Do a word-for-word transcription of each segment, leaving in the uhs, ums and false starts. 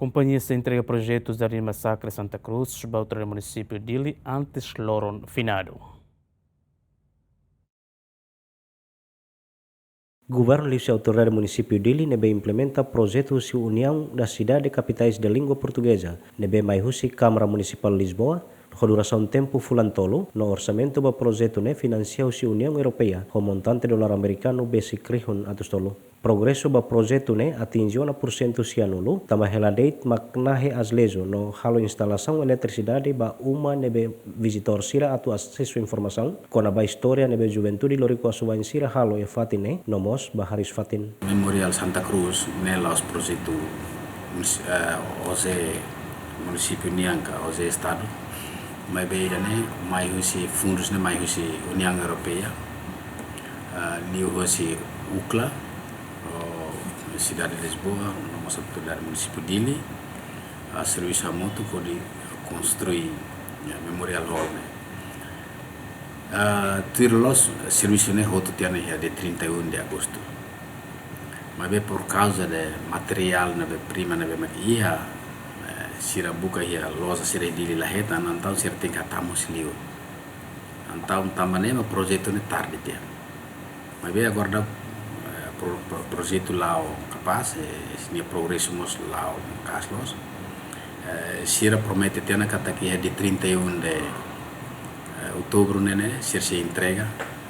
Kompañia sei entrega projetu Jardín Massacre Santa Cruz ba autoridade munisípiu Dili antes loron finadu. Governu liuhusi autoridade munisípiu Dili ne'ebé implementa projetu husi União das Cidades Capitais de Língua Portuguesa, ne'ebé mai husi Kámara Munisipál Lisboa, ho durasaun tempu fulan tolu, no orsamentu ba projetu ne'e finansia husi Uniaun Europeia ho montante dolar amerikanu besik rihun atus tolu. Progresu ba projetu ne'e atinje ona pursentu sianulu, tanba hela de'it mak nahe azelézu no halo instalasaun eletrisidade ba uma ne'ebé vizitór sira atu asesu informasaun kona-ba istória ne'ebé juventude loriku asuwa'in sira halo iha fatin ne'e, no mós ba hariis-fatin. Memorial Santa Cruz ne'e la'ós projetu munis-, eh, hosi munisípiu nian ka hosi estadu. Maibé ida-ne'e mai husi fundus ne'e mai husi Uniaun Europeia. Eh, liuhusi UCLA, ho sidade Lisboa, no mós autoridade munisípiu Dili, eh, servisu hamutuk hodi konstrui, eh, Memorial Hall ne'e. Ah, tuir loloos servisu ne'e hotu tiha ona iha dia trinta e um de agosto. Maibé por kauza de materiál ne'ebé prima ne'ebé mak iha, eh, sira buka iha loja sira iha Dili la hetan, entaun sira tenke hatama husi liur. Entaun tanba ne'e mak projetu ne'e tarde tiha. Maibé agora daudaun, eh, pro-, pro-, projetu la'o kapás, eh, nia progresu mós la'o maka'as loos. Eh, sira promete tiha ona katak iha dia trinta e um de, eh, outubro ne'e, ne'e, sira sei entrega,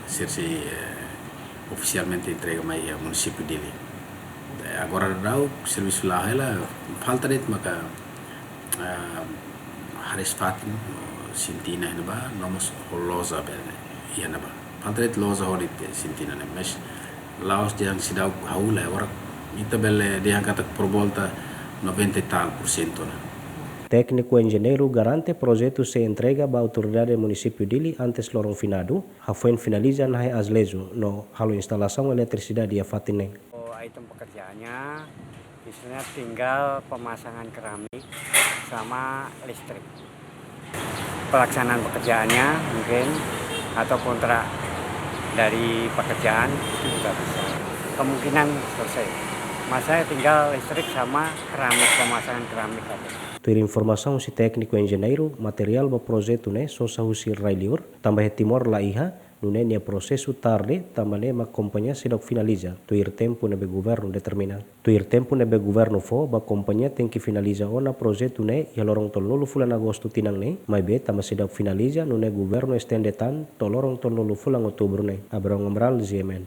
sira sei, eh, ofisialmente entrega mai iha munisípiu Dili. Eh, agora daudaun servisu la'o hela, falta de'it maka, eh, hariis-fatin, ho sintina iha ne'ebá, no mós ho loja bele iha ne'ebá. Falta de'it loja hodi tau sintina ne'e, mas la'ós dehan seidauk hahú lai, agora ita bele dehan katak por volta noventa e tal por cento ona. Tékniku enjeñeiru garante projetu sei entrega ba autoridade munisípiu Dili antes loron finadu, hafoin finaliza nahe azelézu no halo instalasaun eletrisidade iha fatin ne'e. Oh, item pekerjaannya, misalnya tinggal pemasangan keramik sama listrik. Pelaksanaan pekerjaannya mungkin atau kontrak dari pekerjaan itu juga bisa. Kemungkinan selesai. Masalahnya tinggal listrik sama keramik, pemasangan keramik aja. Tuir informasaun husi tékniku enjeñeiru, materiál ba projetu ne'e sosa husi rai-liur, tanba iha Timor la iha, nune'e nia prosesu tarde, tanba ne'e mak kompañia seidauk finaliza tuir tempu ne'ebé governu determina. Tuir tempu ne'ebé governu fó ba kompañia tenke finaliza ona projetu ne'e iha loron tolunulu fulan agostu tinan ne'e, maibé tanba seidauk finaliza, nune'e governu estende tan to'o loron tolunulu fulan outubru ne'e. Abraão Amaral, G M N.